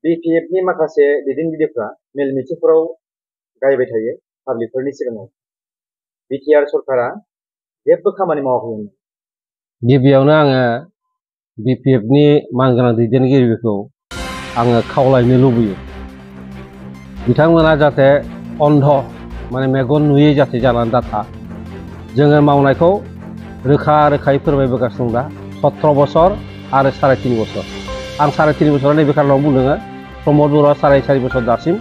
BPFनि माखासे दैदेनगिरिफ्रा मेल मिथिंफोराव गायबाय थायो पाब्लिकफोरनि सिगाङाव बिटिआर सरकारा जेबो खामानि मावाखै। गिबियावनो आङो BPFनि मानगोनां दैदेनगिरिफोरखौ आङो खावलायनो लुबैयो बिथांमोना जाहाथे अन्ध माने मेगन नुयै जाहाथे जानानै दाथा जोङो मावनायखौ रोखा रोखायै फोरमायबोगासिनो दं दा 17 बोसोर आरो 3.5 बोसोर आं 3.5 बोसोर नैबे खारनाव बुंदों प्रमद बर'आ 4.5 बोसोर दासिम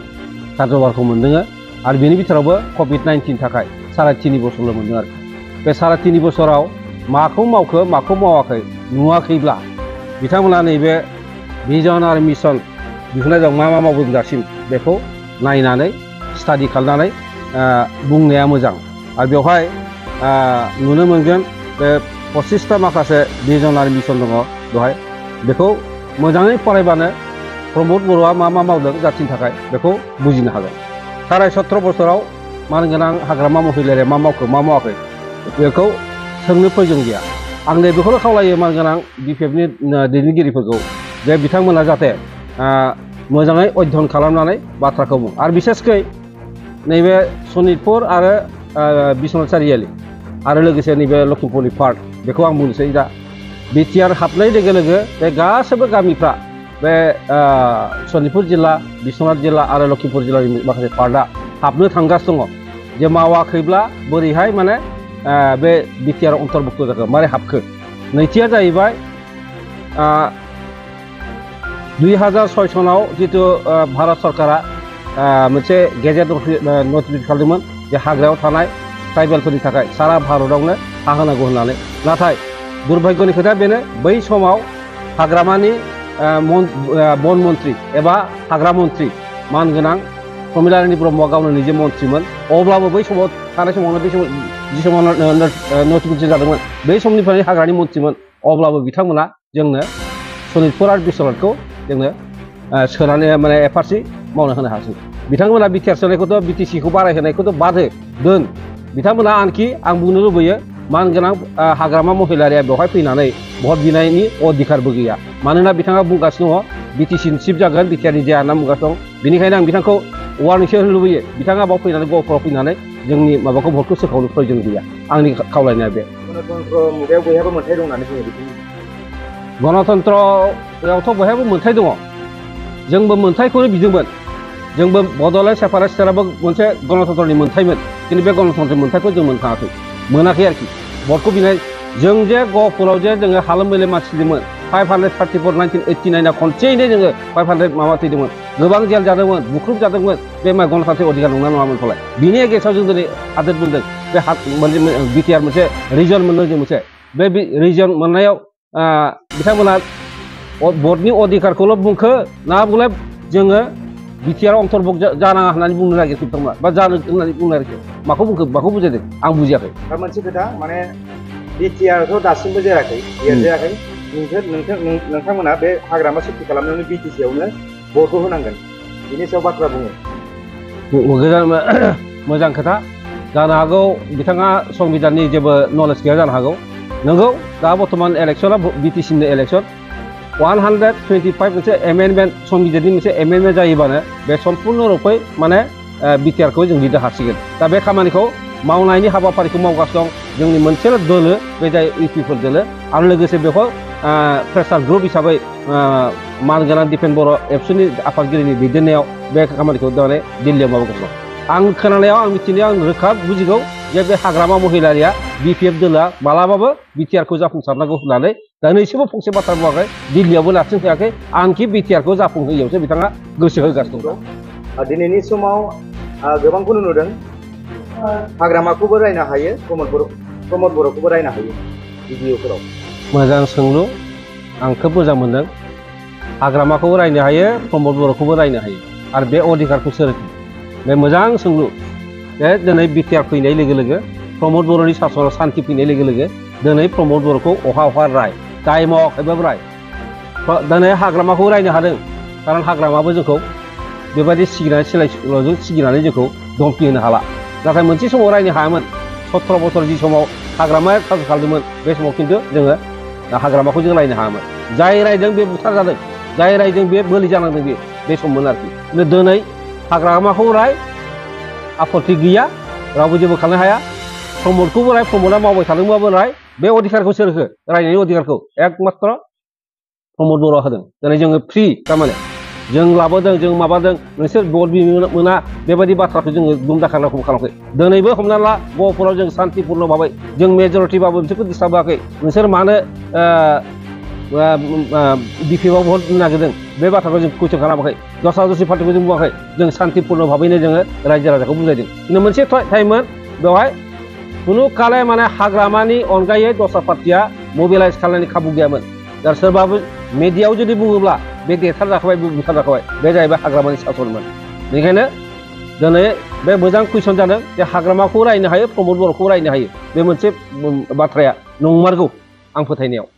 कार्यभारखौ मोनदों आरो बेनि बिथोरावबो COVID-19 थाखाय 3.5 बोसोरल' मोनदों आरो बे 3.5 बोसोराव माखौ मावखो माखौ मावाखै नुवाखैब्ला बिथांमोना नैबे भिजन आरो मिशन दिहुननाय दं मा मावबोदों दासिम बेखौ नायनानै स्टाडि खालामनानै बुंनाया मोजां आरो बेवहाय नुनो मोनगोन बे 25टा माखासे भिजन आरो मिशन दङ बेवहाय बेखौ मोजाङै फरायबानो प्रमद बर'आ मा मावदों जाथिनि थाखाय बेखौ बुजिनो हागोन 17.5 बोसोराव मानगोनां हाग्रामा महिलारिया मा मावखो मा मावाखै बेखौ सोंनो प्रयोजन गैया आं नैबेखौल' खावलायो मानगोनां BPFनि दैदेनगिरिफोरखौ जे बिथांमोना जाहाथे मोजाङै अध्ययन खालामनानै बाथ्राखौ बुं आरो बिसेसकै नैबे सनितपुर आरो बिश्वनाथ सारियालि आरो लोगोसे नैबे लखिमपुरनि पार्ट बेखौ आं बुंनोसै दा बिटिआर हाबनाय लोगो लोगो बे गासैबो गामिफ्रा बे सनितपुर जिल्ला बिश्वनाथ जिल्ला आरो लखिमपुर जिल्लानि माखासे पार्टआ हाबनो थांगासिनो दङ जे मावाखैब्ला बोरैहाय माने बे बिटिआर अन्तर्भुक्त जाखो मारै हाबखो नैथिया जाहैबाय 2006 सनाव जितु भारत सरकारा मोनसे गेजेट नटिफिकेसन खालामदोंमोन जे हाग्रायाव थानाय ट्राइबेलफोरनि थाखाय सारा भारतआवनो हा होनांगौ होननानै नाथाय दुर्भाग्यनि खोथा बेनो बै समाव हाग्रामानि बन मन्त्रि एबा हाग्रा मन्त्रि मानगोनां प्रमिलारानी ब्रह्मआ गावनो निजे मन्त्रिमोन अब्लाबो बै समाव थानाय समावनो बै समाव जि समाव नटिफिकेसन जादोंमोन बै समनिफ्राय हाग्रानि मन्त्रिमोन अब्लाबो बिथांमोना जोंनो सनितपुर आरो बिश्वनाथखौ जोंनो सोनानै माने एफारसि मावनो होनो हायासै बिथांमोना बिटिआर सोनायखौथ' BTCखौ बारायहोनायखौथ' बादो दोन बिथांमोना आनखि आं बुंनो लुबैयो मानगोनां हाग्रामा महिलारिया बेवहाय फैनानै भट बिनायनि अधिकारबो गैया मानोना बिथाङा बुंगासिनो दङ BTCनि चिफ जागोन बिटिआरनि जाया होनना बुंगासिनो दं बेनिखायनो आं बिथांखौ वार्निंसो होनो लुबैयो बिथाङा बाव फैनानै गहपुराव फैनानै जोंनि माबाखौ भटखौ सोखावनो प्रयोजन गैया आंनि खावलायनाया बे गणतन्त्र मुगायाव बयहाबो मोन्थाय दं होननानै बुङो गणतन्त्रआवथ' बयहाबो मोन्थाय दङ जोंबो मोन्थायखौनो बिदोंमोन जोंबो बड'लेण्ड सेपारेट स्टेटआबो मोनसे गणतन्त्रनि मोन्थायमोन खिन्थु बे गणतन्त्रनि मोन्थायखौ जों मोनाखै आरोखि भटखौ बिनाय जों जे गहपुराव जे जोङो हालोम मेले मानसि थैदोंमोन 534 1989 खनसेयैनो जोङो 500 माबा थैदोंमोन गोबां जेल जादोंमोन बुख्रुब जादोंमोन बे गणतान्त्रिक अधिकार नंना नङामोन फलाय बिनि एगेन्स्टआव जों दिनै आदोर मोनदों बे बिटिआर मोनसे रिजन मोनदों जों मोनसे बे रिजन मोननायाव बिथांमोना भटनि अधिकारखौल' बुंखो ना बुंलाय जोङो बिटिआर अन्तर्भुक्त जानाङा होननानै बुंनो नागिरखो बिथांमोना बा जानो होननानै बुंनो नागिरखो माखौ बुंखो माखौ बुजायदों आं बुजियाखै दा मोनसे खोथा माने बिटिआरथ' दासिमबो जायाखै देरजायाखै नोंथांमोना बे हाग्रामा सेफटि खालामनायावनो BTCआवनो भटखौ होनांगोन बिनि सायाव बाथ्रा बुङो मोजां खोथा जानो हागौ बिथाङा संबिधाननि जेबो नलेज गैया जानो हागौ नंगौ दा बर्थमान इलेक्सना BTCनि इलेक्सन 125 मोनसे एमेन्डमेन्ट संबिधाननि मोनसे एमेन्डमेन्ट जायोबानो बे सम्पुर्ण रुपै माने बिटिआरखौ जों लिरनो हासिगोन दा बे खामानिखौ मावनायनि हाबाफारिखौ मावगासिनो दं जोंनि मोनसेल' दोलो बे जाय UPफोर दोलो आरो लोगोसे बेखौ प्रेसार ग्रुप हिसाबै मानगोनां दिपेन बर' एबसुनि आफादगिरिनि दैदेननायाव बे खामानिखौ माने दिल्लीयाव मावगासिनो दं आं खोनानायाव आं मिथिनायाव आं रोखा बुजिगौ जे बे हाग्रामा महिलारिया BPF दोलोआ मालाबाबो बिटिआरखौ जाफुंसारनांगौ होननानै दिनैसिमबो फंसे बाथ्रा बुङाखै दिल्लीयावबो लाथिं फैयाखै आंखि बिटिआरखौ जाफुंहोयैयावसो बिथाङा गोसो होगासिनो दं दिनैनि समाव गोबांखौनो नुदों हाग्रामाखौबो रायनो हायो प्रमद बर'खौबो रायनो हायो भिडिअफोराव मोजां सोंलु आं खोब मोजां मोनदों हाग्रामाखौबो रायनो हायो प्रमद बर'खौबो रायनो हायो आरो बे अधिकारखौ सोर बे मोजां सोंलु जे दिनै बिटिआर फैनाय लोगो लोगो प्रमद बर'नि सासनाव सान्थि फैनाय लोगो लोगो दिनै प्रमद बर'खौ अहा राय दाय मावाखैबाबो राय दिनै हाग्रामाखौ रायनो हादों खारन हाग्रामाबो जोंखौ बेबायदि सिगिनानै सोलायजों सिगिनानै जोंखौ धमकि होनो हाला नाथाय मोनसे समाव रायनो हायामोन 17 बोसोर जि समाव हाग्रामाया खालामदोंमोन बे समाव खिन्थु जोङो हाग्रामाखौ जों रायनो हायामोन जाय रायदों बे बुथार जादों जाय रायजों बे बोलि जानांदों बे सममोन आरोखि दिनै हाग्रामाखौ राय आपत्ति गैया रावबो जेबो खालामनो हाया प्रमदखौबो राय प्रमदा मावबाय थादोंबाबो राय बे अधिकारखौ सोर होखो रायनायनि अधिकारखौ एकमात्र प्रमद बर'आ होदों दिनै जोङो फ्रि थारमाने जों लाबोदों जों माबादों नोंसोर भट मोना बेबायदि बाथ्राखौ जोङो दुमदाखालाखौ खालामाखै दिनैबो हमना ला गहपुराव जों शान्तिपूर्ण भाबै जों मेजरिटिबाबो बिसोरखौ डिस्टार्ब होआखै नोंसोर मानो बिपिएफआव भट होनो नागिरदों बे बाथ्राखौ जों कुइसन खालामाखै दस्रा दस्रि पार्टिखौ जों बुङाखै जों शान्तिपूर्ण भाबैनो जोङो रायजो राजाखौ बुजायदों खिन्थु मोनसे टाइममोन बेवहाय खुनु काले माने हाग्रामानि अनगायै दस्रा पार्टिया मबिलाइज खालामनायनि खाबु गैयामोन दा सोरबाबो मिडियायाव जुदि बुङोब्ला बे देरथारजाखाबाय बुथारजाखाबाय बे जाहैबाय हाग्रामानि सासनमोन बेनिखायनो दिनै बे मोजां कुइसन जादों जे हाग्रामाखौ रायनो हायो प्रमद बर'खौ रायनो हायो बे मोनसे बाथ्राया नंमारगौ आं फोथायनायाव